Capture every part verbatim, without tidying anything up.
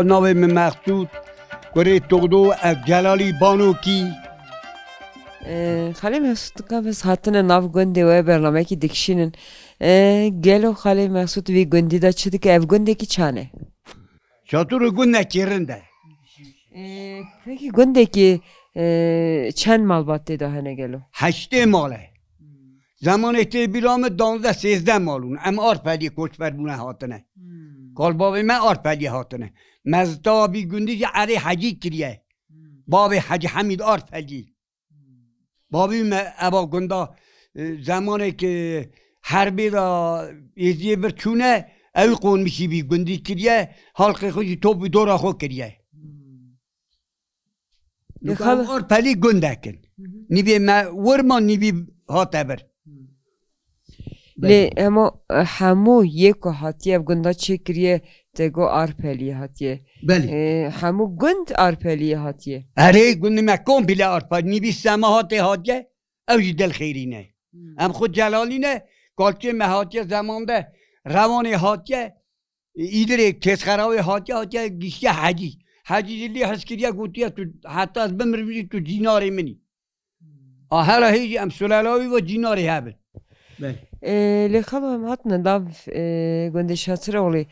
Navê min Mexsûd, kurê Toxdo, ev Celalî Banokî. Ee, Xalê Mexsûd, dika biz hatine nav gundê we bernamekî dikişînin. Ee, gelo Xalê Mexsûd vî gundî de çi dike? Ev gundekî çan e? Çatur û gundekî rind e. Ee, peki gundekî, ee, çend malbat tê de hene gelo? Heştê mal e. Zemanê tê bîra min danzdeh sêzdeh mal bûn. Em Arpeliyê koçber bûne hatine. Hmm. Kalbavê me Arpeliyê hatine. Mezita vî gundî jî erê Hecî kiriye. Hmm. Bavê Hecî Hemîd Arpeliyê. Hmm. Bavî me eva gunda, e, zemanê ke herbê de êziyê vir çûne, ew qonmişî vî gundî kiriye, halqê xwe jî top û dora xwe kiriye. Hmm. Lê Dukan xal- Arpelî gundek in. Hı hı. Nîvê me wir ma, nîvî hate vir. Hı. Belê. Lê hema, e, hemû yê ku hatiye ev gunda çêkiriye, te got Arpelî hatiye. Belê. E, hemû gund Arpelî hatiye. Erê, gundê me komple Arpelî. Nîvî Sema hatê hatiye, ew jî dil xêrî ne. Hı. Em xwe Celalî ne, kalçê me hatiye zemande, Rewanê hatiye, Îdirê Kêsxerawê hatiye, hatiye giştiye Hecî. Hecî jî lê hez kiriye, gotiye, "Tu heta ez bimirim jî tu cînarê min î." A hela hê jî em sulelawî ve cînarê hebin. Belê. Ê, lê xalo em hatine nav, ê, gundê Şatiroğlî,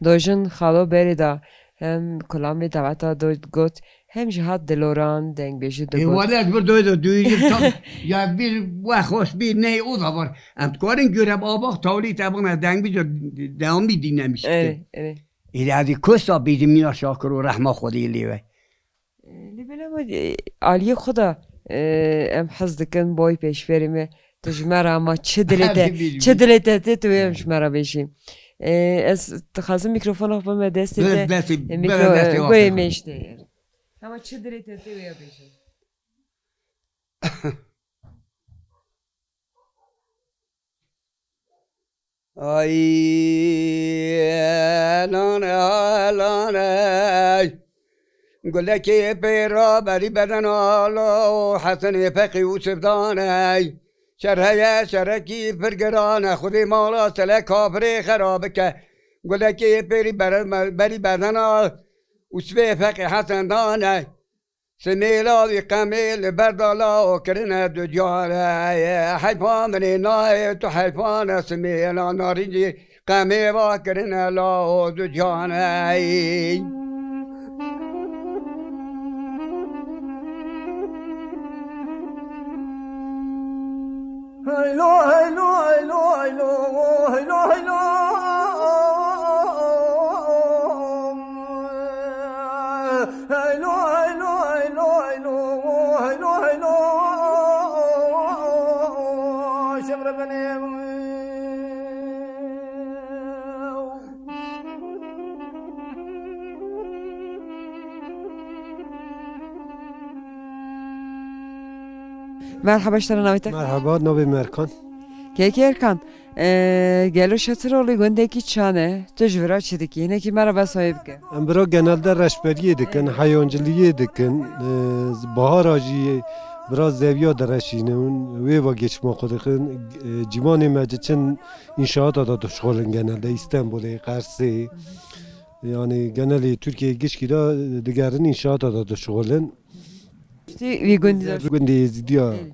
dojin xalo berê da hem kulamê daweta do got, hem jî hat diloran, dengbêjî Ê, digot. Wele ez bir doyê de duyî tam ya bir we xweş bî ney o da var. Em dikarin göre abax tawlî te bana dengbêjî devamî dinlemiş. Evet, evet. Ê, ez ê kosa bêjim mîna Şakir û rehma Xwedê lê we. Lê belê me, e, aliyê xwe de, e, em hez dikin boy pêşberê me. Tu ji me re ama çi dilê te, Hadi bêjim. Çi dilê te tê, tu wê em ji me re bêjî. E, ez dixwazim mîkrofona xwe bime destê te. Destê, E, mikro-, bere destê e, goyê me işte. Ama çi dilê te tê wê ya bêjî. Ay, elane, elane. Gulekê pêra berî beden ala û Hesenê Feqî û Sivdaney. Şer heye, şerekî pir giran e, Xwedê mala sele kafirê xera bike. Gulekê pêrî bere-, berî bedena û sibê Feqî Hesen dane. Simêla wî qemê li ber dala û kirine du care. Heyfa min ê nayê tu heyfane simêla narîncî qemê va kirine la û du cane. Heylo, heylo, heylo, heylo, heylo, heylo. Heylo, heylo, heylo, heylo, heylo, heylo. Şevre benê. Merhaba, ji te re navê te? Merhaba, navê min Erkan. Kekê Erkan, e, gelo Şatirolî gundekî çan e? Tu ji vira çi dikî? Hinekî me re behsa wê bike. Em bira genelde reşberiyê dikin, heywanciliyê dikin, e, bahara jî bira zeviya direşînin, wê va geçma xwe dixin, e, ciwanê me diçin înşaata da dişixulin genelde, Îstanbulê, Qersê. Yani genelî Tirkiyeyê gişkî de digerin înşaata da dişixulin. Tê vî gundî de. Gundê Êzidiya. Belê.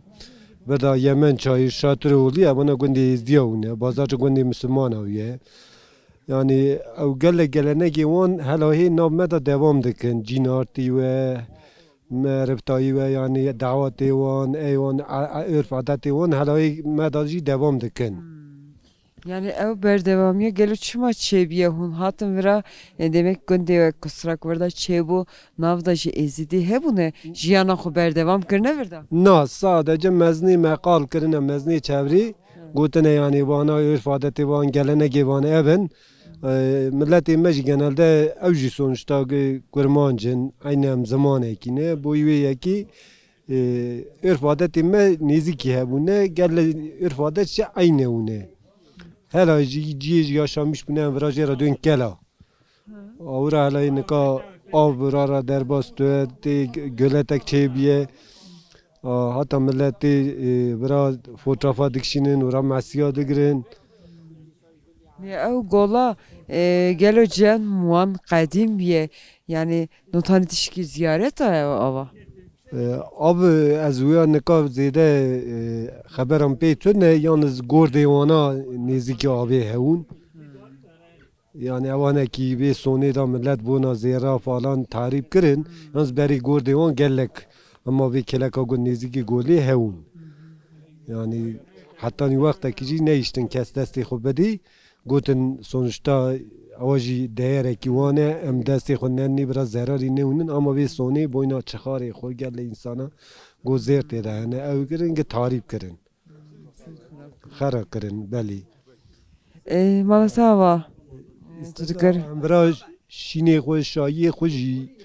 Berda Yemen çayê Şatirolî, evana gundê Êzidiya hûn e. Bazarê gundê Misilmana wî ye. Yani ew gelek gelenegê wan hela hê nav me de devam dikin. Cînartî we, meribtayî we, yani dawetê wan, ey wan, a, a, örf adetê wan hela hê me de jî devam dikin. Hmm. Yani ew berdewamiya gelo çima çêbûye? Hûn hatin vira, e, demek gundê we Kusrak vir de çêbû, nav de jî Êzidî hebûne, jiyana xwe berdewam kirine vir de? Na, sadece mezinê me qal kirine, mezinê çevrî, Hı. gotine yani vana örf adetê van, gelenegê van ev in. E, milletê me jî genelde ew jî sonuçta ge-, kurmanc in, eynî em zimanekî ne, bo wê yekî, e, örf adetê me nêzîkî hebûne, gel örf adet jî eynî hûne. Hela jî cihê jî yaşamîş bûne, em vira jê re dön kela. Awira hela yê nika av bira re derbas dibe, tê g-, göletek çêbûye. A, hata millet tê, e, vira fotoğrafa dikişînin, vira mesiya digirin. Ew gola, e, gelo cem wan qedîm bûye, yanî notanî tişkî ziyareta ew ava? E, Abi, ez wîya nika zêde, e, xeberan pê tune, yalnız gordê wana nêzîkî avê hewûn. Yani ewanekî vê sonê da millet bona zêra falan tarîb kirin, yalnız berî gordê wan gelek, ama vê keleka got nêzîkî golê hewûn. Yani hetanî wextekî jî neyiştin kes destê xwe bidî, gotin sonuçta ewa jî deyerekî wan e, em destê xwe nenî bira zerarî newînin, ama vê sonê boyna çixarê xwe gelê însana got zêr tê de hene, ew kirin ki tarîb kirin. Xera kirin, belî. E, mala te ava, e, tu dikir? Em bira şînê xwe, şayiyê xwe jî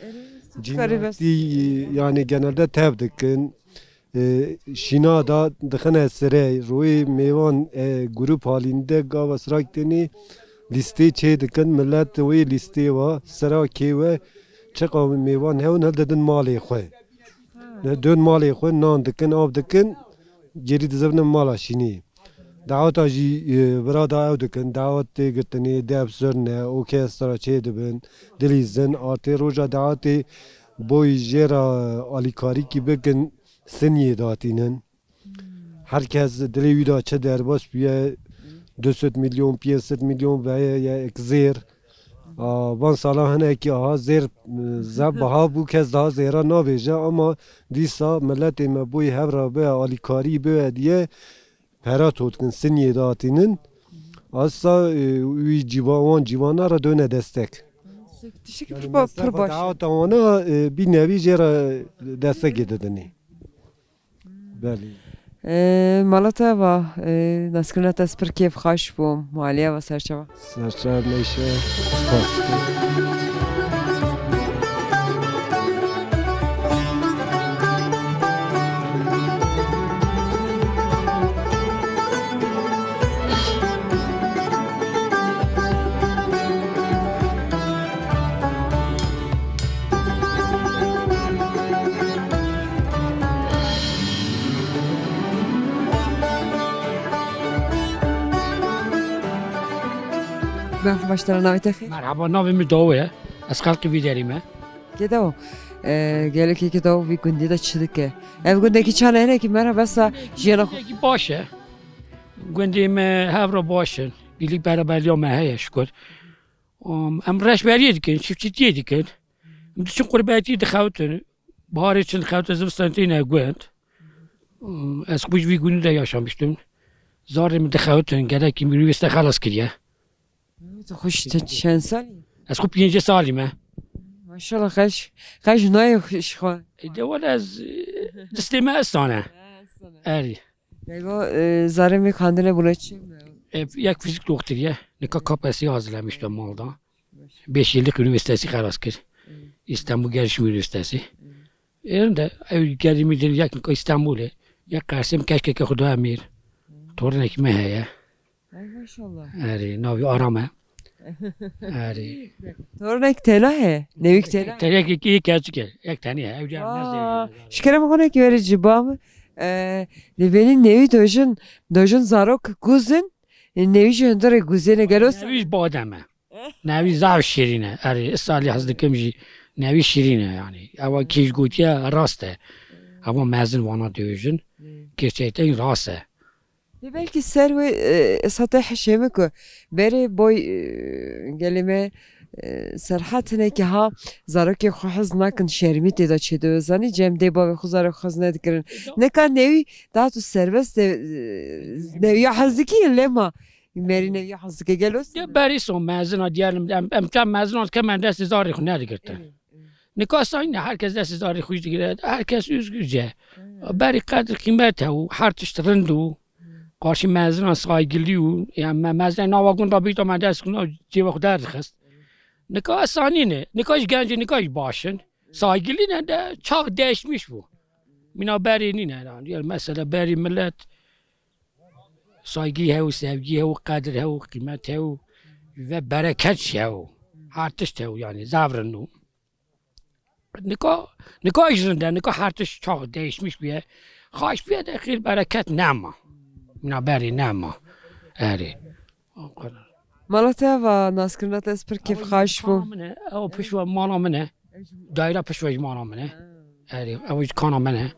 cînatî, yani genelde tev dikin. E, şîna da dixine sirê, royê mêvan, e, grup halinde gava sirak tenê lîstê çê dikin, millet wê lîstê wa sira kê we çiqa mêvan hewin hildidin malê xwe. Ne dön malê xwe, nan dikin, av dikin, gêrî dizivnin mala şînî. Daweta jî, e, vira da ew dikin, dawet tê girtinê, dev zirne, orkestra çê dibin, dilîzin, artê roja dawetê boy jê re alîkarîkî bikin, sinyê datînin. Her kes dilê wî da çi derbas bûye, du sed milyon, pênc sed milyon veye ye ek zêr. A, van sala hinekî aha zêr, e, zeb biha bû, kes daha zêra navêje, ama dîsa miletê me boyî hev re biye alîkarî biye diye pera to dikin, sinyê datînin. Asa, e, wî cîva-, wan cîvana re döne destek. Tiştekî Yani pir ba-, pir mesrefa baş e. Daweta wana, e, bî nevî jê re destekê didinê. Belê. E, mala te va, e, naskirina te ez pir kêfxweş bûm. Maliye va serçava. Serçava neyşe. Spas. Merhaba, ji te re navê te xêr? Merhaba, navê min Dawo ye. Ez xelkê vî derê me. Kê Dawo, e, gelekê kê Dawo vî gundî de çi dike? Ev gundekî çane hinekî me re besa jiyana xwe. Gundekî baş e. Gundê me hev re baş in. Birlik beraberliya me heye şikir. Em, em reşberiyê dikin, çiftçîtiyê dikin. Em diçin qurbetî dixewitin. Baharê çin dixewitin, zivistan têne gund. Em, ez xwe ji vî gundî de yaşamiştim. Zarê min dixewitin, gelekî min unîversîte xelas kiriye. Tu xwe ji te çend salî? Ez xwe pêncî salî me. Maşallah, xeş, xeş nayê xwe ji xwe. E, de wele ez, e, distê me estan e. Ha, estan e. Erî. Galiba, e, zarê min xwendine bûne çi? E, yek fîzîk doktor ye. Nika K P S S'î hazirlemiş de malda. Beş yıllık üniversitesi xelas kir. İstanbul Gelişim Üniversitesi. Êrin de ew gerî min din yek nika Îstanbulê. Yek qersê min keşkeke xwe da emîr. Tornekî me heye. Ay maşallah. Erê, navî Aram e. Erê. Tornek tela he. Newîk tela. Tenekî yek keçik e. Yek tenî he. Ew diya Aa, mezde. Şikere mi xonekî were ciba mi? Ee, li benî newî dojin, dojin zarok guzin. E, newî jî hundirê guzêne gelo. Newî ji badem e. Newî zaf şîrîn e. Erê, salî hez dikim jî newî şîrîn e yani. Ewa kî ji gotiye rast e. Ewa mezin wana dibêjin. Gerçekten rast e. Lê belkî ser wê, e, esa te hişê min ku berê boy, e, gelê me, e, serhat hinekî ha zarokê xwe hez nakin, şermî tê de çêdibe. Zanî cem dê bavê xwe zarok xwe hez nedikirin. Nika newî daha tu serbest de, e, newiya hez dikî lê ma. Merî neviya hez dike gelo. Ya berî son mezina diyelim, em, em çend mezina dike me destê zarê xwe nedigirtin. Evet, evet. Nika sayın herkes destê zarê xwe digire, herkes özgürce. Evet. Berî qedir qîmet hebû, her tişt rind û, evet, qarşî mezina saygilî û, yani me, mezina nava gunda bîta me dest xwe cêba xwe derdixist. Evet. Nika esanî ne, nika ji gencê nika ji baş in. Saygilî ne de çax değişmiş bû. Mina berê nîne yani. Yani mesela berî millet saygî hew, sevgî hew, qedir hew, qîmet hew ve bereket jî hew. Her tişt hew yani, zaf rind û. Nika, nika jî rind e, nika her tişt çax değişmiş bûye. Xaş bûye de xêr bereket nema. Mina berê nema. Erê. O kadar. Mala te va naskirina te ez pir kêfxweş bûm. Ew pişt ve mala min e. Daîra pişt ve ji mala min e. Erê, ew ji kana min e.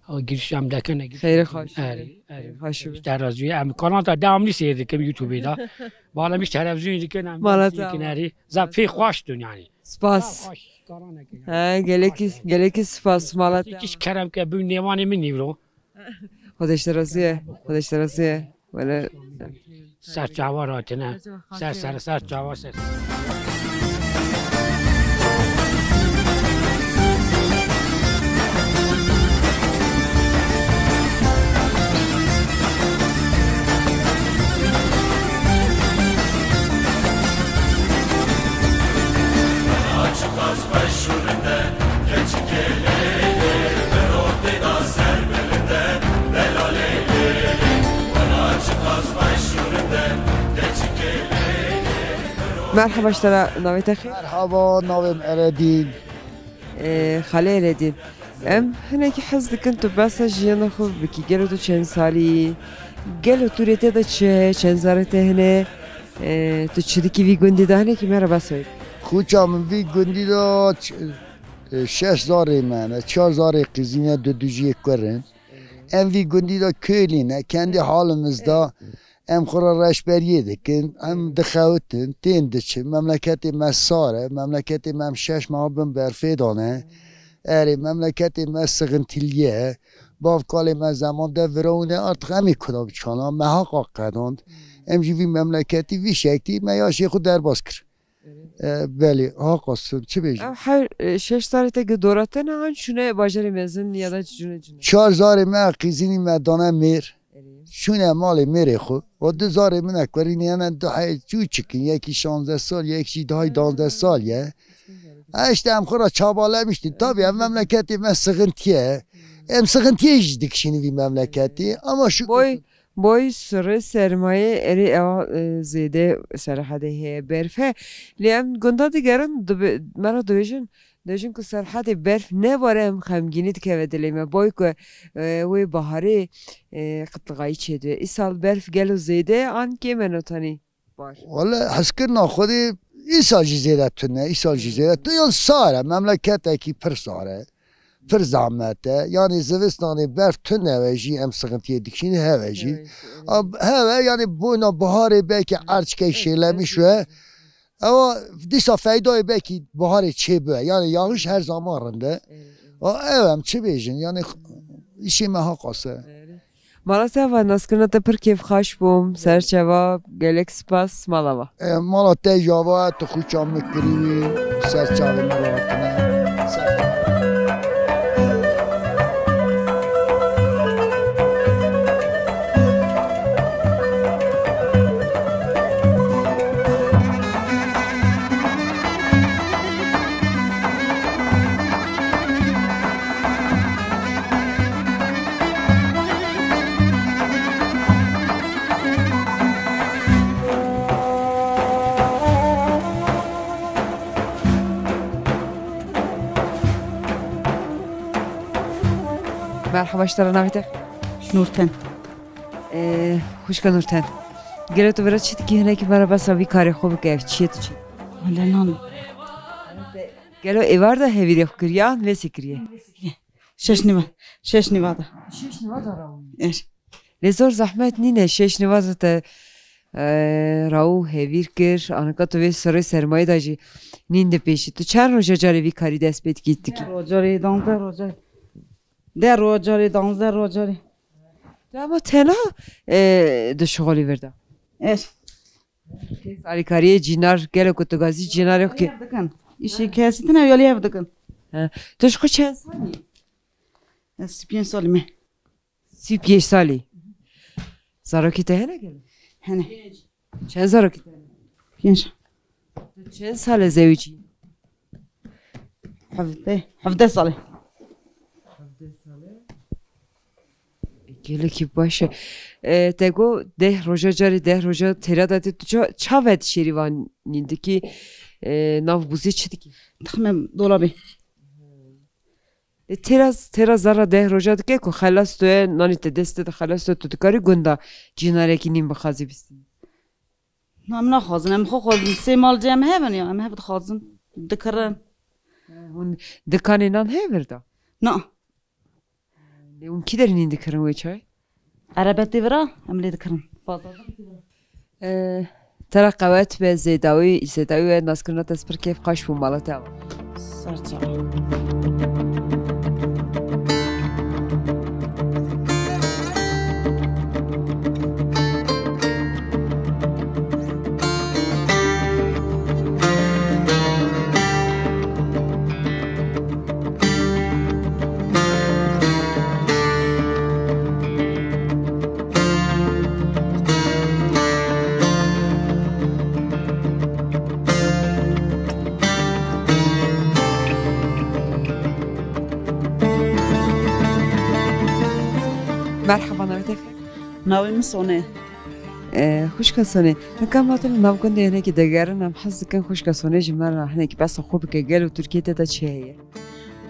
Ew giriş em dekine, giriş Xeyrê xweş. Erê, erê. Xweş bû. Terazî em kanal te devamlı seyir dikim YouTube-ê de. Bala min televizyonê dikin, em Mala te dikin, va. Erê. Zaf pê xweş dun yani. Spas. Zaf xweş, kana neke yani. He, gelekî, gelekî spas, mala te. Hiç kerem ke bu nêvanê min nîvro. Xwedeş te razî ye. Xwedeş te razî ye. Wele Ser çava ratine. Ser, ser, ser çava ser. Merhaba ji te re, navê te xêr? Merhaba, navê min Eredîn. Ee, Xalê Eredîn. Em hinekî hez dikin tu behsa jiyana xwe bikî. Gelo tu çend salî yî? Gelo tu rê te de çi heye? Çend zarê te hene? Ee, tu çi dikî vî gundî de? Hinekî me re behsa wê bikî. Xuça min vî gundî de ç-, e, şeş zarê me hene, çar zarê qîzî ne, du du jî yê kur in. Em vî gundî de kölî ne, kendi halimizda em xwe re reşberiyê dikin, em dixewitin, tên diçin. Memleketê me sar e, memleketê me em şeş meha bin berfê de ne. Erê, memleketê me sixintiliye. Bav kalê me zeman de virawine, artık em ê kuda biçana, me haqa qedand. Em jî vî memleketî vî şeklî me yaşê xwe derbas kir. E, belê, haqa sin, çi bêjim? Ev her, e, şeş zarê te gi dora te ne, an çûne bajarê mezin ya da çûne cine? Çar zarê me qîzînî me dane mêr. Erê. Çûne malê mêrê xwe. O du zarê min e kurî ne, ne du hey çûçik in, yekî şazdeh sal, yekî jî dahî danzdeh sal ye. Ha, işte em xwe re çabalamiştin. Tabii ev memleketê me sixintiye. Em sixintiyê jî dikişînin vî memleketî. Ama şu Boy, boy sirê sermayê erê ewa, e, zêde Serhedê heye, berf he. Lê em gunda digerin, dibe-, me re dibêjin, dibêjin ku Serhedê berf nebare em xemgînî dikeve dilê me. Boy ku, e, wê baharê, e, qitlixayî çêdibe. Îsal berf gelo zêde an kêm e notanî? Bar. Wele hezkirina Xwedê îsal jî zêde tune, îsal jî zêde tune. Yan sar e, memleketekî pir sar e. Pir zehmet e. Yanî zivistanê berf tune ve jî em sixintiyê dikişînin heve jî. Heve jî, evet. Ab-, heve, yanî boyna biharê belkî erçkey şêlemiş ve. Ewa dîsa feydayê belkî biharê çêbûye. Yanî yağış her zaman rind e. Evet, evet. A, ev em çi bêjin? Yanî x-, îşê me ha qas e. Evet. Mala te va, naskirina te pir kêfxweş bûm. Ser çava, gelek spas, mala va. E, mala te java, tu xuça min kirî wî, ser çavê me ve hatine. Ser çava. Merhaba, ji te re navê te? Nurten. Ee, xwişka Nurten. Gelo tu vira çi dikî, hinekî me re behsa vî karê xwe bike, ev çi ye tu çi? Wele nan. Gelo êvar de hevîrê xwe kiriye, an vêsê kiriye? Şeş niva, şeş niva da. Şeş niva da rawî. Er. Lê zor zehmet nîne, şeş niva da te, e, raw hevîr kir, anika tu vê sirê sermayê da jî nîn dipêşî. Tu çend roja carê vî karî dest pê dikî, dikî? Rojarê, danzdeh rojarê. Deh rojarê, danzdeh rojarê. Tu hema tena, e, dişixulî vir de? Er. Kes alîkariyê cînar, gelo ku tu gazî cînarê xwe kê? Yalî hev dikin. Îşê kesî tine yalî hev dikin. He. Tu ji xwe çend salî? Ez sî pênc salî me. Sî pênc salî. Zarokî te hene gelo? Hene. Çend zarokî te hene? Pênc. Tu çend sal e zewicî? Hevdeh, hevdeh sal e. Hevdeh sal e. Gelekî baş e. E, te got deh roja carê, deh roja têra de tê, tu ça-, çav ve dişêrî van nîn dikî, e, nav bûzê çi dikî? Dixime dolabê. E, têra, têra zara deh roja dike ku xelas tu ye, nanî te dest te de xelas tu, tu dikarî gunda cînarekî nîn bixwazî bistînî? Na, em naxwazin, em xwe xwazin. Sê mal cem hev in ya, em hev dixwazin. Dikirin. Hûn dikanê nan heye vir de? Na. Lê hûn kî derî nîn dikirin wê çay? Erebetê vira em lê dikirin. Bazar. Ee, te re qewet be, zêdawî, zêdawî we, naskirina te spir kêf xweş bû, mala te ava. Ser çav. Merhaba, navê te xêr? Navê min Sone. Ee, xwişka Sonê, nika em hatin li nav gundê hinekî digerin, em hez dikin xwişka Sonê ji me re hinekî behsa xwe bike, gelo Tirkiyê te de çi heye?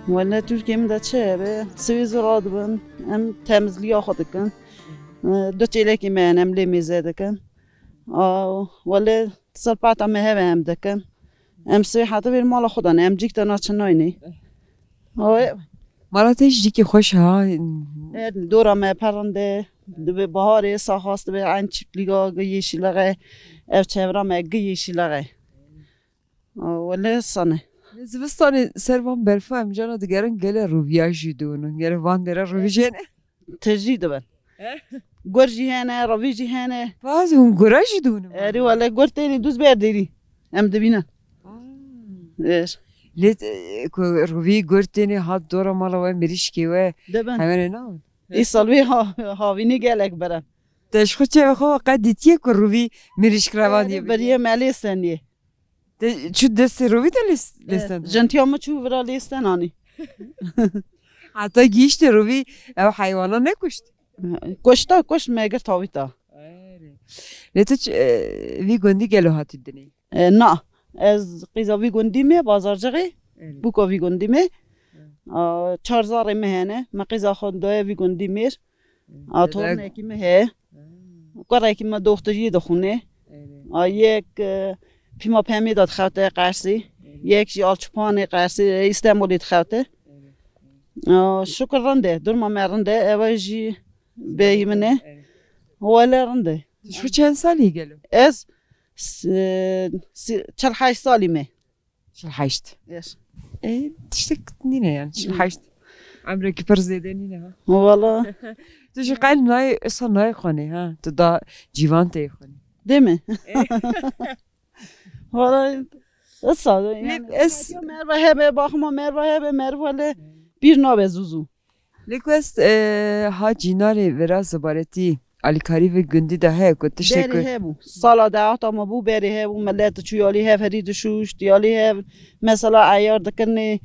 Wele Tirkiyê min de çi hebe? Sivî zû radibin, em temizliya xwe dikin. Ee, du çêlekî me hene, em lê mêze dikin. Aa, wele serpeta me hebe em dikin. Em sivî heta vêr mala xwe de ne, em cîk de naçin nayne. Oy. Mala te jî cîkî xweş ha. E, dora me pir rind e. Dibe baharê saxas dibe, eyn çiplîga gi yeşîlexe, ev çevra me gi yeşîlexe. O, wele sane. Lê zivistanê ser van berfa em cana digerin, gele rûviya jî dûnin. Gele van dere rûvî jê ne? Tijî dibin. Eh? Gur jî hene, rûvî jî hene. Baz hûn gura jî dûnin. Erê wele gur têrî dûz ber dêrî. Em dibînin. Ah. Êr. Lê, e, ku rûvî gur tênê hat dora mala we, mirîşkê we, dibin. Hemenê nabin. Îsal wê ha-, havînî gelek birin. Te ji xwe çavê xwe qet dîtiye ku rûvî mirîşk revan diye? Erê, biriye me lê seniyê. Te çû destê rûvî de lê s-, lê stendan? Jintiya min çû vira lê stenanî. Heta gihîştê rûvî ew heywana nekuşt? Kuşta, kuşt me girt havîta. Erê. Lê tu ç-, e, vî gundî gelo hatî dinê? E, na. Ez qîza vî gundî me, Bazarcixê. Erê. Bûka vî gundî me. Erê. A, çar zarê me hene. Me qîza xwe daye vî gundî mêr. A, tornekî me heye. Kurekî me doxturiyê dixwîne. A, yek, e, Pîma Pemê de dixewte Qersî. Yek jî Alçipanê Qersî, e, Îstenbolê dixewte. A, şukur rind e, durma me rind e, ew jî bêyî min e. Wele rind e. Tu çend salî gelo? Ez s-, e, si-, çil heşt salî me. Çil heşt. Yes. E, tiştek nîne yani, çil heşt. Emrekî pir zêde nîne ha. Wala. Tu jî qel nayê, esa nayê xanê ha. Tu da cîvan tê xanê. Değil mi? E. Wala, esa, yani, es- merva hebe, baxma merva hebe, merva le bir nabe zuzu. Lê ku ez, e, ha cînarê vira zibaretî alîkarî vê gundî de heye ku tiştek Berê ku hebû. Sala dehata me bû, berê hebû, millet diçû yalî hev herî dişûşt, yalî hev mesela eyar dikirinê,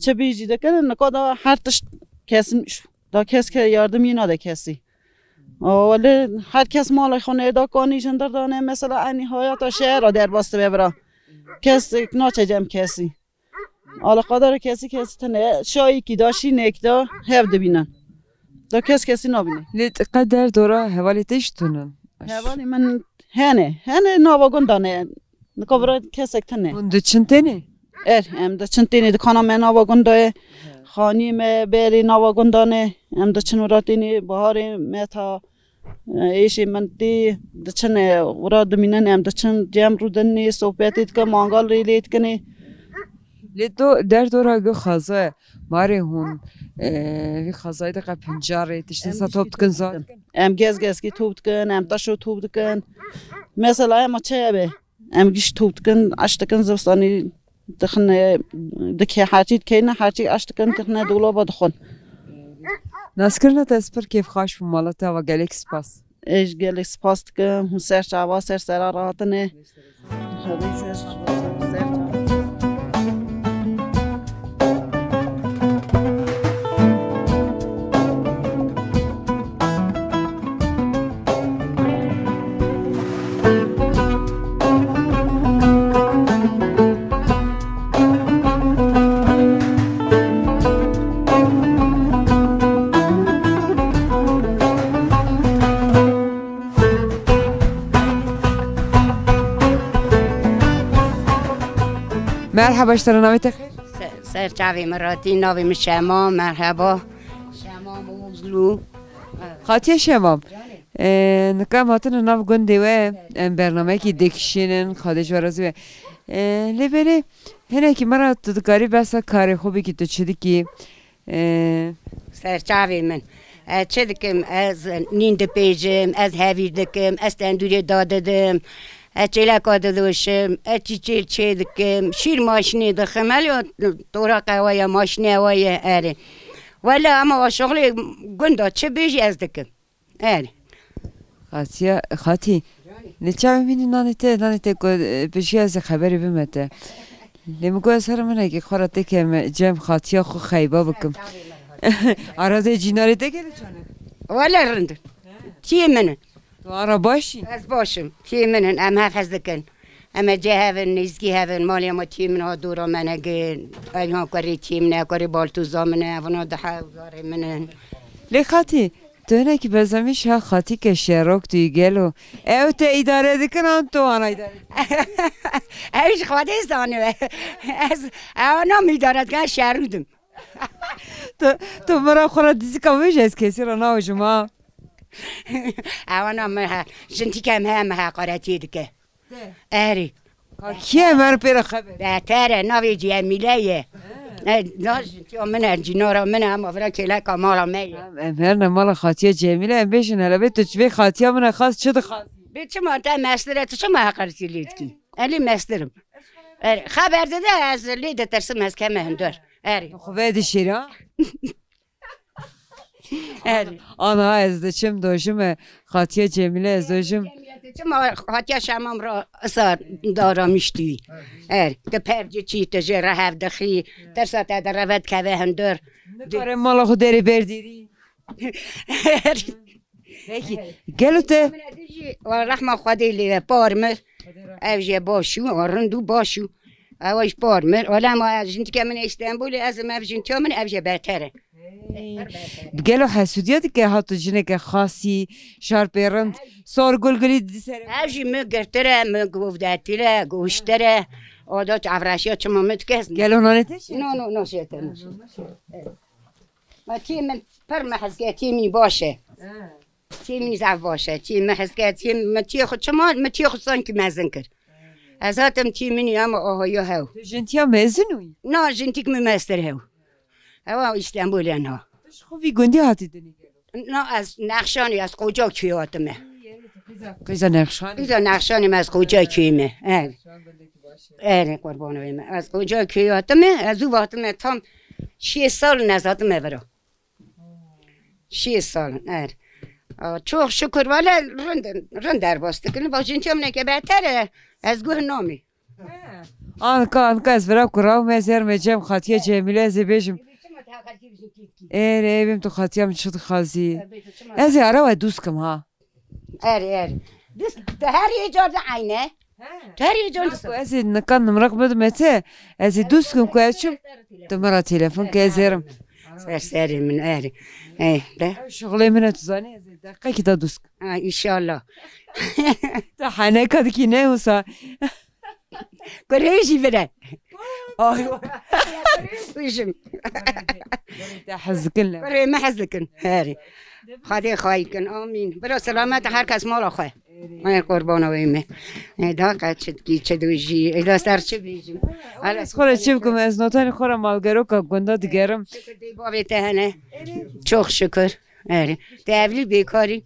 çi bî jî dikirin, nika da her tişt kesilmiş. Da kes ke yardimî nade kesî. O, wele her kes malê xwe nêda kanî jindir dane, mesela enî hayata şehra derbas dibe vira. Kesek naçe cem kesî. Alaqadar kesî kesî tine, şayîkî da, şînêk da, hev dibînin. Da kes kesî nabîne. Lê tu qe der dora hevalê te jî tune? Hevalê min hene, hene nava gunda ne. Nika vira kesek tine. Hûn diçin têne? Er, em diçin têne, dikana me nava gunda ye. He. Xanî me berê nava gunda ne. Em diçin û ra têne, baharê me ta Êşê min tê, diçin, e, wira dimînin, em diçin cem rûdinê, sohbetê dikin, mangal rê lê dikinê. Lê do, derdora gi xaza, marê hûn, e, vî xazayê de qe pincarê, tiştê sa top dikin, zar dikin? Em gez gezkî top dikin, em taşo top dikin. Mesela ema çeye be, em giş top dikin, aş dikin zivistanî. Dixine, dikê herçî dikeyne, herçî aş dikin, dixine dolaba dixwin. Naskirina te ez pir kêfxweş bûm, mala te ava gelek spas. Ez gelek spas dikim, hûn ser çava, ser sera rahatine. Xwedê ser çava, ser çava. Merheba, ji te re, navê te xêr? Se-, ser çavê min ratî, navê min Şema, merheba. Şema Mozlu. Xatiye Şema. Ee, nika em hatine nav gundê we, em bernameyekî dikişînin, Xwedê ji we razî be. Ee, lê belê, hinekî me re tu dikarî behsa karê xwe bikî, tu çi dikî? Ee, Serçavê min. Ez çi dikim? Ez nîn dipêjim, ez hevîr dikim, ez tendûrê dadidim, ez çêleka didoşim, ez çîçêl çê dikim, şîr maşinê dixim, heliyo tora qewe ye, maşinê ewe ye, erê. Wele ama o şixulê gunda çi bêjî ez dikim. Erê. Xatiya, Xatî, lê çavê min nanê te, nanê te ku, e, pêşiya ez ê xeberê bime te. Lê min got ez herim hinekî xwe re têkem cem Xatiya xwe xeyba bikim. Arazê cînarê te gelê çanek? Wele rind in. Tiyê min in. Tu ara baş î? Ez baş im. Tiyê min in. Em hev hez dikin. Em ê cê hev in, nêzîkî hev in. Malê me tiyê min a dora me negin. Ev ha kurê tiyê min e, kurê baltûza min e. Evna dihe zarê min in. Lê Xatî, tu hinekî bezamîş ha Xatî ke şerok tu yî gelo. Ew te îdare dikin an tu ana îdare dikin? Ew ji Xwedê zanibe. Ez ew nam îdare dikin, ez şerû dim. Tu, tu min re xwe re dizîka bêje, ez kesî re nawijim ha. Ewana min he, jintîke min he, min heqaretiyê dike. Erê. Ka kî ye, me re pê re xeber. Beter e, navê Cemîle ye. E, na jintîya min e, cînara min e, ama vira kêleka mala me ye. Em, em herne mala Xatiya Cemîle, em bêjin hele bê tu çi vê Xatiya min e xas çi dixwazî? Bê çima te mestir e, tu çima heqaretiyê lê dikî? Elî mestirim. Erê, xeber dide ez lê ditirsim, ez keme hundir. Erê. Xwe vedişêra. Erê. Ana ez diçim dojime Xatiye Cemîle ez dojim. Çima Xatiye Şemam ra isa daramiştî. Er, ke perci çî te jê re hev dixî, tersa te de revet keve hundir. Nikare mala xwe derê berdîrî. Peki, gelo te? Min e dijî, wa rehma Xwedê lê ve par mir. Ev jê baş û, wa rind û baş û. Ew jî par mir. Wala ma jintike min Îstanbulê, ez im ev jintiya min ev jê beter e. Hey. Gelo hesûdiya dike hatu jineke xasî, şarpê rind, sor gulgulî di ser. Ev jî mi girtir e, mi govdetir e, goştir e. O da çavreşiya çima mi dike? Gelo nanê te şê? No, no, no, şê te, no, şê. Ma tî min pir mi hezke, tî min baş e. Tî min zaf baş e. Tî mi hezke, tî mi tî xwe çima, mi tî xwe sankî mezin kir. Ez hatim tî min ama oho yo hew. Tu jintiya mezin û? Na, jintîk mi mestir hew. Ewa Îstanbul en ha. Tu ji xwe vî gundî hatî dinî gelo? Na, ez Nexşanî, ez Qoca kuyê hatime. Qîza Nexşanî. Qîza Nexşanî me, ez Qoca kuyê me. Evet. Erê, qurban wê me. Ez Qoca kuyê hatime, ez û hatime tam şêst sal in ez hatime vira. Şêst sal in, er. A, çok şükür, valla rind, rind derbas dikin. Bak, jintiya min eke beter e, ez guh namî. Anka, anka ez vira kuraw me zer me cem Xatiye Cemîle ez ê bêjim. Erê, evim tu Xatiya min çi dixwazî? Ez ê ara we dûst kim ha. Erê, erê. Dûst, tu her yê car de eyne. He. Tu her yê car de. Ez ê nika nimraq bidime te. Ez ê dûst kim ku ez çim. Tu min re telefon ke ez êrim. Ser serê min erê. Eh, de. Ew şixulê min e, tu zanî, ez ê deqekî de dûst kim. Ha, înşallah. Tu heneka dikî ne wisa. Kurê jî vire. Ay. Kujim. Te hez dikin le. Kurê me hez dikin. Herê. Xwedê xayî kin. Amîn. Bira selamet her kes mala xwe. Ay qurbana wê me. E, da qe çi dikî, çi dojî. Êla ser çi bêjim? Ala ez xwe re çi bikim? Ez notanê xwe re malgeroka gunda digerim. Şükür dê bavê te hene. Çok şükür. Erê. Te evlî bêkarî.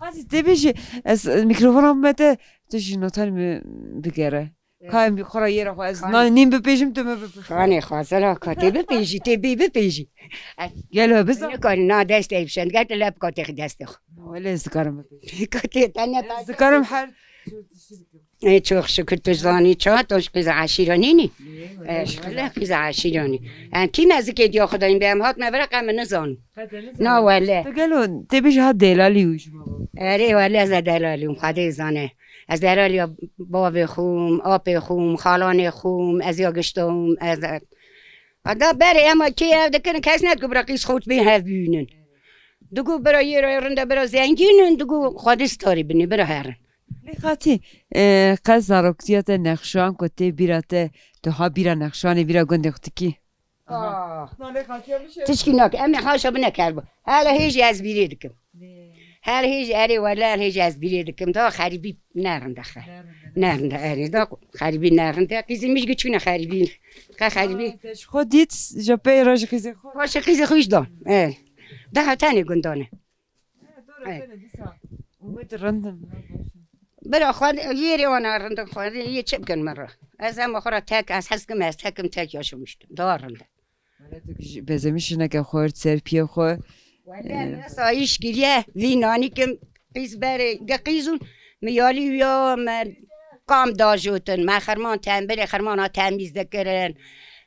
Qasî tê bêjî, ez, e, mîkrofona bime te, tu jî notanê min bigere. Evet. Ka em xwe re yê re xwe, ez Kanê. Na-, nîm bipêjim, tu min bipêjî. Kanê xwezela ka tê bipêjî, tê bê bipêjî. Gelo biza. Nikarî na destê bişen, gel te lep ka tê destê xwe. Wele ez dikarim bipêjim. Ka tê te ne. Ez dikarim her. Ê, çok şükür tu zanî ça, tu ji qîza eşîra nînî? Ê, wele qîza eşîra nî. Em kî nezikê diya xwe dayîn be, em hatme vira qe min nizanin. Na wele. Tu gelo tê bêjî ha delalî wî ji me? Erê wele ez e delalî wim, Xwedê zane. Ez delalî ya bavê xwe wim, apê xwe wim, xalanê xwe wim, ez ya gişta wim, ez e-, da berê ema kê ev dikin, kes ne ku bira qîz xwe bê hev bînin. Digo bira yê re rinde, bira zengîn in, digo Xwedê starî binê, bira herin. Lê Xatî, e, qe zaroktiya te nexşan ku tê bîra te, tu ha bîra nexşanê bîra gundê xwe dikî? Ah. Na lê Xatiya bişe. Tişkî nake. Em ê haşa bine kerbo. Hele hêj ez bîrê dikim. Lê. Hele hêj erê wele hele hêj ez bîrê dikim. Da xerîbî nerinde xe. Nerinde. Nerinde erê da xerîbî nerinde. Qîzî mij giçûne xerîbî. Qe xerîbî. Ah, te ji xwe dît, ji pey re ji qîzê xwe. Paşê qîzê xwe îş dan. E. Daha tenê gundane. He, dora Evet. Tene dîsa. Umêd rind in. Bira xwe yê rê wana rind in xwe yê çi bikin min re. Ez ema xwe re tek, ez hez kim, ez tekim tek yaşamıştım. Daha rind e. Wele tu ji-, bezemî jineke xwe ser piyê xwe. Wele Ee. Mesela iş kiriye, vî nanî kim, qîz berê, ge qîzûn, mi yalî ya me kam dajotin, me xerman tembirê, xermana temîz dikirin.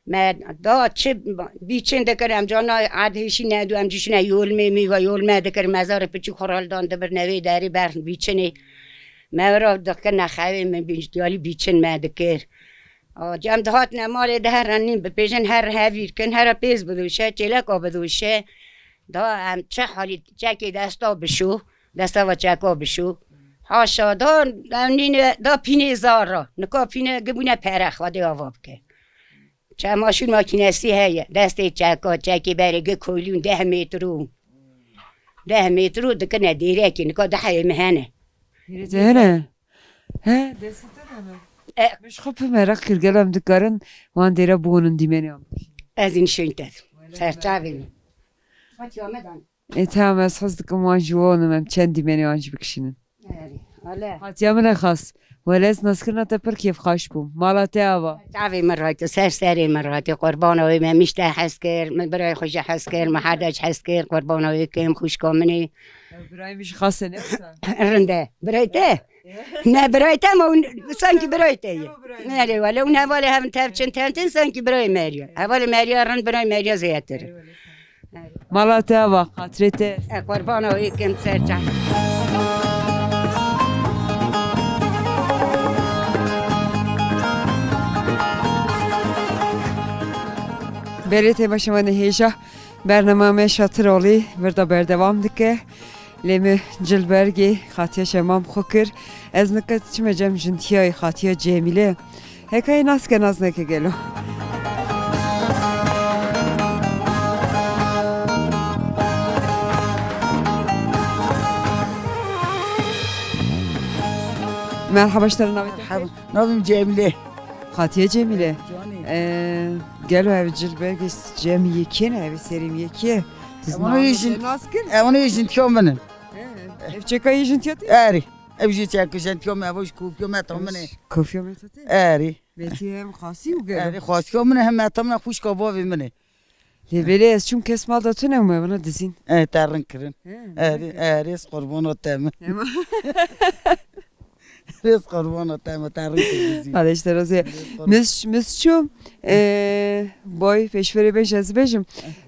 Me da çi bîçin dikir, em cana erdhêşî nedu, em cî şine yolmê, mîva yolme dikir, mezarê piçûk xwe raldan dibir nevê derî ber bîçinê. Me ra dikir nexewê min bî-, diyalî bîçin me dikir. A, cem dihatine malê de her renîn bipêjin, her hevîr kin, hera pêz bidoşe, çêleka bidoşe. Da em çi halî çekê desta bişo, desta va çeka bişo. Haşa da em nîne da pînê zara. Nika pîne gibûne pere, Xwedê ava bike. Çamaşîr makînesî heye. Destê çeka, çekê berê gi koylûn deh metrû. Deh metrû dikine dêrekê, nika deheyê min hene. Dêrê te hene? He, destê te de hene? E. Min ji xwe pir meraq kir, gelo em dikarin wan dêre biwînin dîmenê wan bikişînin. Ez ê nişên te. Wele Serçavê min. Hatiya me dan. Ê, tamam, ez hez dikim wan ji we û em çend dîmenê wan jî bikişînin. Erê, ale. Hatiya min e xas. Wele ez naskirina te pir kêfxweş bûm. Mala te ava. Çavê min rayte, ser serê min rayte. Qurbana wê me miş te hez kir, min birayê xwe jî hez kir, min her de jî hez kir. Qurbana wê kim, xwişka min ê. Ew birayê min jî xas e, ne wisa? Rind e. Birayê te? Ne birayê te ama hûn sankî birayê te ye. Ew birayê. Erê, wele hûn hevalê hevin tev çin tentin sankî birayê meriya. Hevalê meriya rind, birayê meriya zêdetir. Eyvallah. Mala te ava, xatirê te. E, qurbana wê kim ser can. Belê temaşevanê hêja, bernama me Şatir Olî vir de berdewam dike. Lê me Cilbergê Xatiya Şemam xwe kir. Ez nika çime cem jintiyayê Xatiya Cemîle. Hekayê nas ke, nas neke gelo. Merhaba, ji te re navê te Merhaba. Xêr? Navê min Cemîle. Xatiye Cemîle. Canî. Ee, gelo ev Cilbergê Cemî yekê ne, ev Serîm yekê. Ewana yê jin-, nas kir? Ewana yê jintiya min in. He. Ev çeka yê jintiya te? Erê. Ev jî çek jentiya me, ev jî kofiya me tam min e. Kofiya me te? Erê. Betî hem xasî û gelo. Erê, xasiya min e, hem me tam ne xwişka bavê min e. Lê belê ez çûm kes mal da tune û me bana dizîn. E, te rin kirin. He, erê, erê, ez qurbana te min. Tamam. Ez qurbana te min, te rin kirin dizîn. Hadi işte razı. Erê, ez qurbana. Mis, mis çûm. Ee, boy, pêşverê bêj ez bêjim.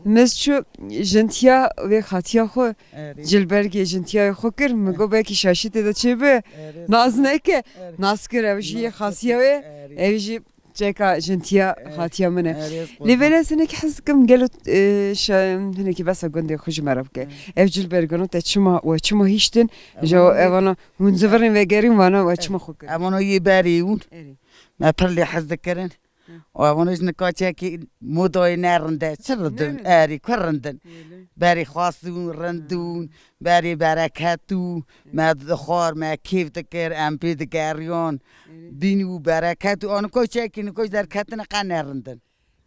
Mis çû jintiya vê xatiya xwe, Erê. Cilbergê jintiya xwe kir, mi got belkî şaşî tê de çêbe. Erê. Naz neke. Erê. Naz kir, ev jî yê xasiya wê. Erê. Ev jî çeka jintiya xatiya min e. Erê, ez qurbana. Lê belê ez hinekî hez dikim, gelo, e, şa-, hinekî besa gundê xwe ji me re bike. Erê. Ev Cilbergano te çima, we çima hîştin? Ev ji wana evana hûn zivirên vegerîn vana we çima xwe kirin? Evana yê berê hûn. Erê. Me pir lê hez dikirin. Hı. Û evana ji nika çekî modayê ne rind e. Çi rind in? Ne rind. Erê, ku rind in? Öyle. Berê xas û rind û, berê bereket û, me dixwar, me kêf dikir, em pê digeriyan. Öyle. Dîn û bereket û, a nika çekî nika ji derketine qe ne rind in.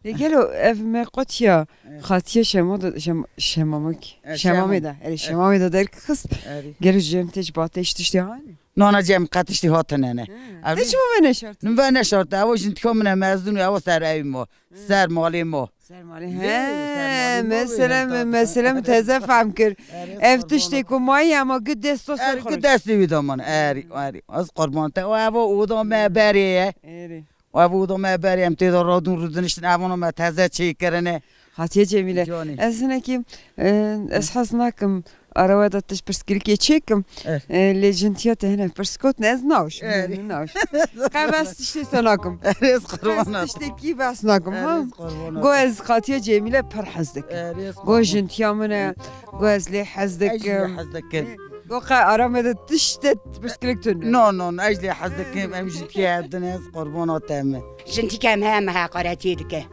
Lê gelo ev me qotiya Evet. Xatiye Şemo da, Şem-, Şemamik. E, Şemamê Şemam. da. Erê, Evet. Şemamê da derkixist. Erê. Gelo cem te ji batê ji tiştê hanê? Nana cem qe tiştî hatine ne. He. Ev Te çi ve neşart? Min ve neşart. Ew jin tika min e mezun, ew ser ev ma. Hı. Ser malê ma. Ser malê. Lê, He, ser malê ma mesele ve mi, hem mesele mi teze fehm kir. Erê, Ev qurban tiştê ol. ku mayî ama gi desta ser Erê, xwe. gi destê wî daman. Erê, erê. Ez qurban te. O ev oda me berê ye. Erê. O ev oda me berê, em tê de radûn rûdiniştin. Evana me teze çêkirine. Xatiye Cemîle. Canî. Ez hinekî, e, ez hez nakim. Ara we de tişt pirsgirêkê çêkim. Eh. E, lê jintiya te hene pirs got ne ez naş. Eh. Ne naş. Qe bes tiştê te nakim. Ez qurban Qe nakim. tiştekî bes nakim, ha? Ez qurban Go nakim. ez Xatiye Cemîle pir hez dikim. Eh, ez Go qurban. jintiya min e. Go ez lê hez Ez jî dikim. hez dikim. Eh. Weke aramê de tişt de pirsgirêk tune. No, no, no, ez lê hez dikim, em jî piyê din ez qurbana te me. Jin tîke em heye me heqaretiyê dike.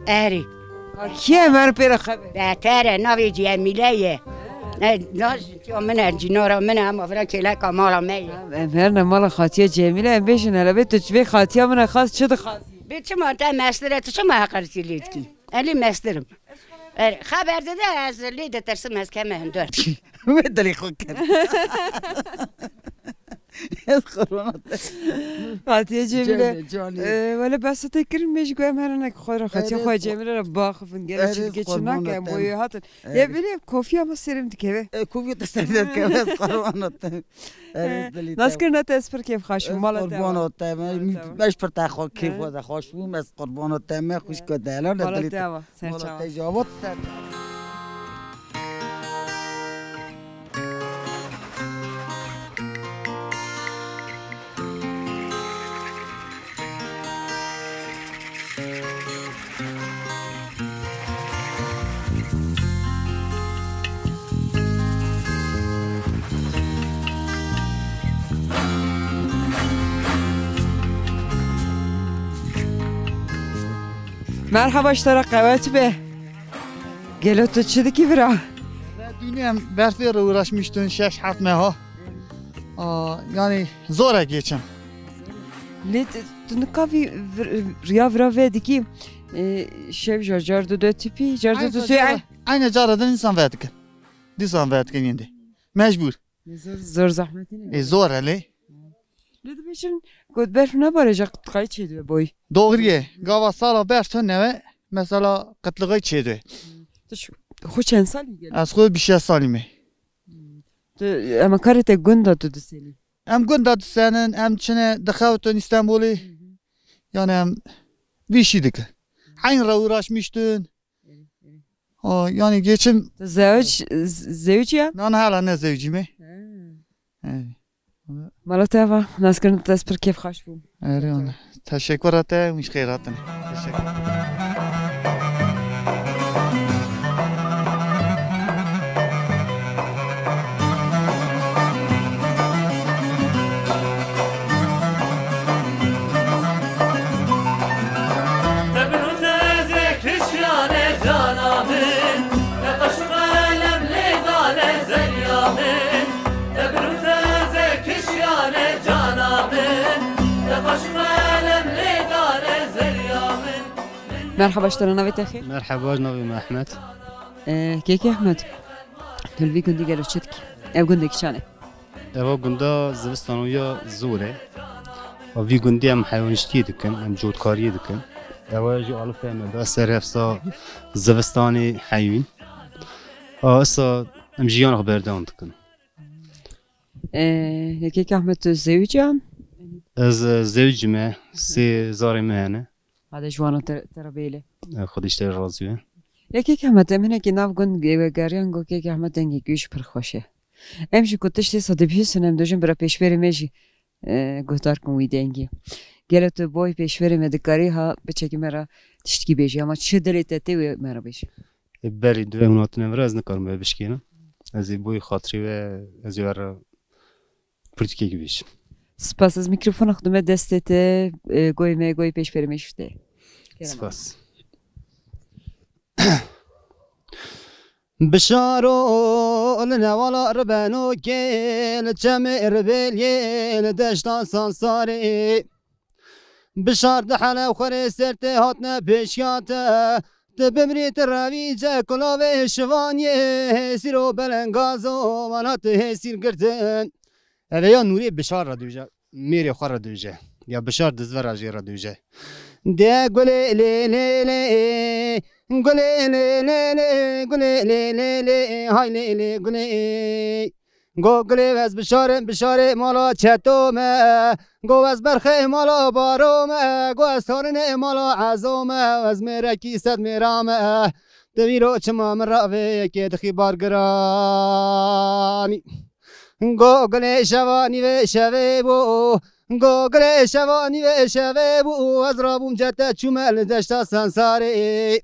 Erê. Kî ye, em herin pê re xebê? Beter e, navê Cemîle ye. Ne, na jin tiya min e, cînara min e, ama vira kêleka mala me ye. Em herin mala xatiya Cemîle, em bêjin hele bê tu çi vê xatiya min e xas çi dixwazî? Bê çima te mestir e, tu çima heqaretiyê lê dikî? Elî mestirim. Er, xeber dide ez lê ditirsim, ez keme hundur. Wê dilê xwe kir. Ez qurban te. Fatiye Cemile. Canê, canê. E, wele behsa te kirin, me jî ku em herin nek xwe re Fatiye Erê, xwe Cemile re baxifin. Gel erê, çi dike çi qurban nake, em te. Boyu hatin. Erê. Ya bile kofiya ma serim dikeve. E, kofiya te serim dikeve, ez qurban te. Erê, dilê te. Nas kirina te ez pir kêf xaş bûm. Mala te. Qurban te. Mala te. Me pir te xwe kêf xwe de xaş bûm, ez qurban te me, xwişko te. Mala te. Sen çawa? Wala te jawab ser. Merhaba, ji te re qewet be. Gelo tu çi dikî vira? Dünya berfê re uğraşmıştın şeş hat meha. Aa, yani zor e geçim. Lê tu, tu nika vî vir-, riya vira vê dikî, e, şev jar car du de tipî, car du Aynı du cara, süy. Aynı cara da insan verdik. Disan verdik yine. Mecbur. Zor, zor zehmetî ne? E, zor e lê. Lê dibêjin ku berf nebare, ja qitliqayî çêdibe boy. Doğru ye. Gava sala berf tune ve, mesela qitliqayî çêdibe. Tu xwe çend salî gelî? Ez xwe bîst salî me. Tu, ema karê te gunda tu diselî? Em gunda disenin, em çine dixewitin Îstanbulê. Yani em vî şî dikin. Heyn re uğraşmıştın. O, yani geçim. Tu zewc, z-, zewc ya? Na, na, hala ne zewcî me. He. Mala te va, naskirin te ez pir kêf xweş bûm. Erê, ana. Teşekkür ete, wîş xeyratin. Teşekkür. Merhaba, ji te re, navê te xêr? Merhaba, navê me Ehmed. Ee, kêkê Ehmed, tu li vî gundî gelo çi dikî? Ev gundekî çan e? Eva gunda zivistan ya zor e. Vî gundî em heywanştiyê dikin, em cotkariyê dikin. Eva jî alif em da ser efsa zivistanê heyvîn. A, esa em jiyan xwe berdewam dikin. Ee, kêkê Ehmed, tu zewicî an? Ez, e, zewicî me, sê zarê me hene. Hade ji wana te, te re bêle. E, Xwedê ji te razî be. Kêkê Ehmed, em hinekî nav gund ge-, vegeriyan, got kêkê Ehmed dengê wî jî pir xweş e. Em jî ku tiştê sa dibihîsin, em dibêjin bira pêşberê me jî, e, guhdar kin wî dengî. Gelo tu boy pêşberê me dikarî ha biçekî me re tiştkî bêjî, ama çi dilê te tê wê me re bêjî. Ê berî divê hûn hatine vir, ez nikarim vê bişkênim. Ez ê boyî xatirê we, ez ê we re pirtûkekî bêjim. Spas, ez mîkrofona xwe dime destê te, e, goyê me, goyê pêşberê me şifte. Kerem. Spas. Bişaro li newala ribeno kê, li çemê ribêliyê, li deşta Sansarê. Bişar di hele xwerê ser tê hatine pêşiya te. Ti bimrî ti revîce kulavê şivaniyê, hêsîr û belengazo, wana ti hêsîr girtin. Ev ê ya Nûrê Bişar re dûje, mêrê xwe re dûje. Ya Bişar dizve re jê re dûje. De gulê lê lê lê, gulê lê lê lê, gulê lê lê lê, hay lê lê gulê. Go gulê wez bişarê, bişarê mala çeto me. Go wez berxê mala baro me. Go ez tarinê mala ezo me. Ez mêrekî sed mêra me. Di vîro çima min ra vê yekê dixî bar giranî. Go gulê şevanî vê şevê bû. Go gulê şevanî vê şevê bû. Ez rabûm cete çûme li deşta Sensarê.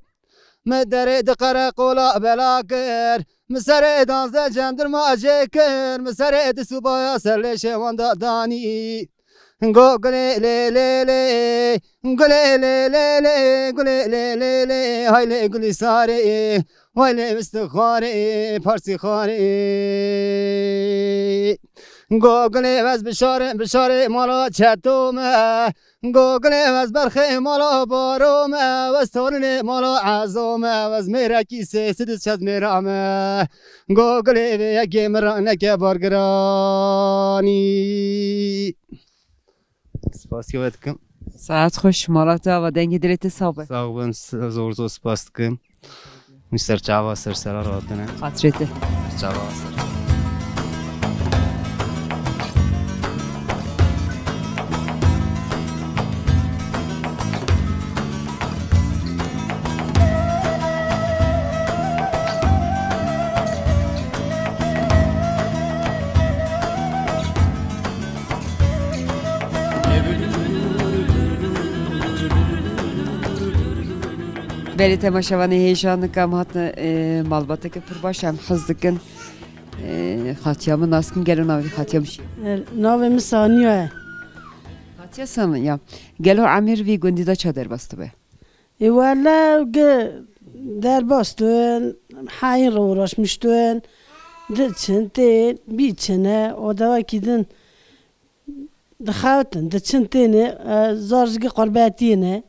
Min derê di qereqola bela kir. Min serê danzdeh cendirma cê kir. Min serê di subaya ser lêşê wan da danî. Go gulê lê lê lê, gulê lê lê lê, gulê lê lê lê, hay lê gulî sarê, hay lê vistixarê, parsîxarê. Go gulê vez bişarê, bişarê mala çeto me. Go gulê vez berxê mala baro me, vez torinê mala ezo me, vez mêrekî sê sed çet mêra me. Go gulê vê yekê min ra neke bargiranî. Spasiya we dikim. Saet xweş, mala te ava, dengê dilê te sax be. Sax bin, s-, zor zor spas dikim. Min ser çava ser sera ratine. Xatirê te. Çava ser. Belê temaşevanê hêja, nika em hatin, e, malbateke pir baş, em hez dikin, e, xatiya min nas kin, gelo navê xatiya min çi ye? E, navê min Saniya ye. Xatiya Saniya, gelo emir vî gundî de ça derbas dibe? Ê wele ge derbas dibin, heyîn re uğraşmiş dibin, diçin tên, bî çine, o dewekî din dixewtin, diçin têne, e, zar ji gi qurbetiyê ne.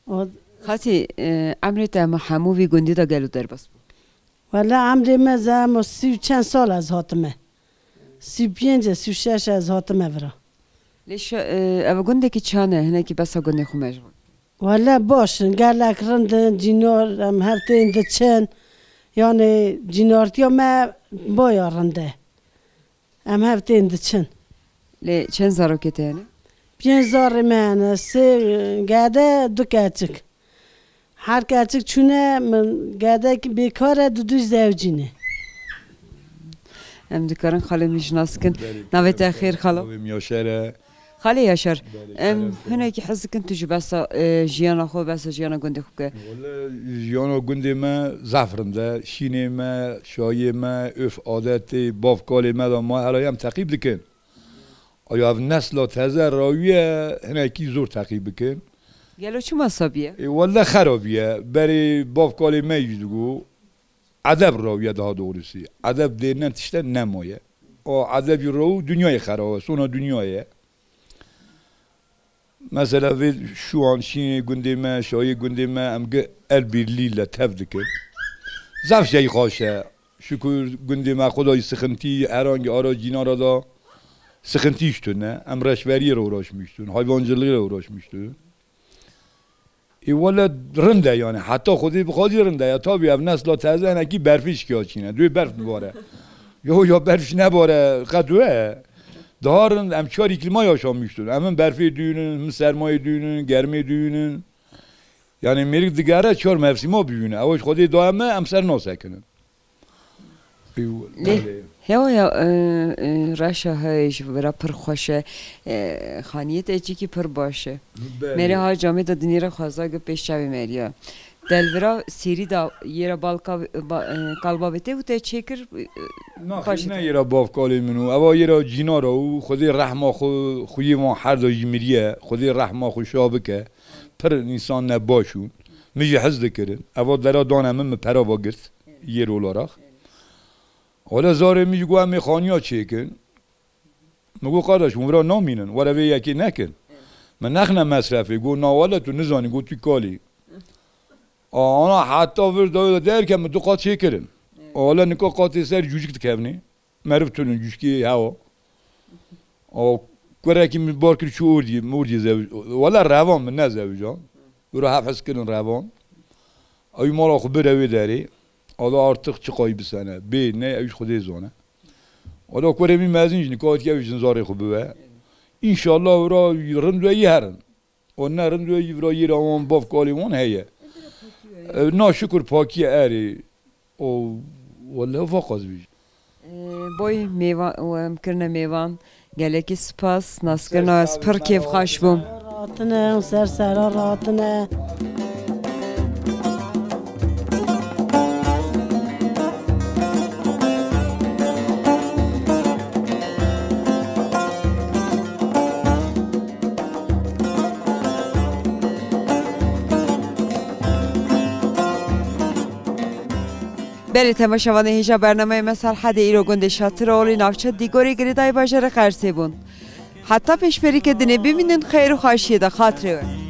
O Xatî, e, emrê te hema hemû vî gundî de gelo derbas bû? Wele emrê me zemo sî û çend sal ez hatime. Sî û pênc e, sî û şeş e ez hatime vira. Lê şe-, e, ev gundekî çan e, hinekî besa gundê xwe me ji xwe. Wele baş in, gelek rind in, cînar, em hev tên diçin. Yanî cînartiya me baya rind e. Em hev tên diçin. Lê çend zarokê te hene? Pênc zarê me hene, sê gede, du keçik. Her keçik çûne min gedek bêkar e, du du zewcîne. Em dikarin xalê min jî nas kin. Belê, navê te belê, xêr xalo? Navê min Yaşar e. Xalê Yaşar, belê, em kerem, hinekî hez dikin tu ji besa, e, jiyana xwe, besa jiyana gundê xwe bike. Wele jiyana gundê me zaf rind e. Şînê me, şayê me, örf adetê, bav kalê me de ma hela em teqîb dikin. Aya ev nesla teze rawiye hinekî zor teqîb bikin. Gelo çima sabiye? E, wele xerabiye. Berê bav kalê me jî digo, edeb rawiye daha doğrusu. Edeb dêrinen tişte nemaye. O edebî raw dinyayê xerabe, sona dinyayê. Mesela vê şu an şînê gundê me, şayê gundê me, em gi el birliğiyle tev dikin. Zaf şey xaş e. Şükür gundê me xwe da sıkıntı, herhangi ara cînara da sıkıntı hiç tune. Em reşberiyê re uğraşmıştın, hayvancılığı ile uğraşmıştın. E, wele rind e yani. Heta Xwedê bi xwe jî rind e ya. Tabii ev nesla teze hinekî berfê şikiya çîne. Duyê berf dibare. Yo, ya berf jî nebare, qet we. Daha rind, em çar îklîma yaşamıştın. Em hin berfê duyunin, hin sermayê duyunin, germê duyunin. Yani mêrik digere çar mevsima biyune. Ew ji Xwedê daye me, em ser nasekinin. Lê hewa ya, e, e, reşa heye ji vira pir xweş e. E, xaniyê te çîkî pir baş e. Belê. Mêrê ha camê de dinêre xweza gi pêş çavê me ya. Delvira sêrî da yê re bal kav-, ba-, e, kalbavê te û te çêkir, e, Naxîr paşê ne te. Yê re bav kalê min û eva yê re cînara û Xwedê rehma xwe, xweyê wan her da jî miriye. Xwedê rehma xwe şa bike. Pir însan ne baş û. Min jî hez dikirin. Eva dera dane min, min pera va girt. Yer olarak. Wele zarê min jî got, "Em ê xaniya çêkin." Min got, "Kardeş, hûn vira namînin, were vê yekê nekin." Min nexne mesrefê, got, "Na wele tu nizanî, got tu kalî." A, ana heta vir dawê de derke min du qat çêkirin. A, wele nika qatê ser cûcik dikevnê. Meriv tune cûcikê hewa. A, kurekî min bar kir çû ordiyê, min ordiyê zewij-, wele revan min ne zewijan. Wira hev hez kirin revan. Ew mala xwe bire wê derê. Ada artık çi qayî bisene. Bê, ne, ew ji Xwedê zane. Ada kurê min mezin jî nika hatiye ew jin zarê xwe bibe. Înşallah wira rind weyî herin. O ne rind weyî vira yê ra wan bav kalê wan heye. E, na şukur pakiye erê. O, wele va qaz bî. Ee, boy mêvan, em kirine mêvan. Gelekî spas, naskirina ez pir kêfxweş bûm. Ratine, ser sera ratine. Belê temaşevanê hêja bernameya me Serhedê îro gundê Şatirolî navçe Dîgorê girêdayî bajarê Qersê bûn. Heta pêşberî ke dinê bimînin xeyr û xweşiyê de xatirê we.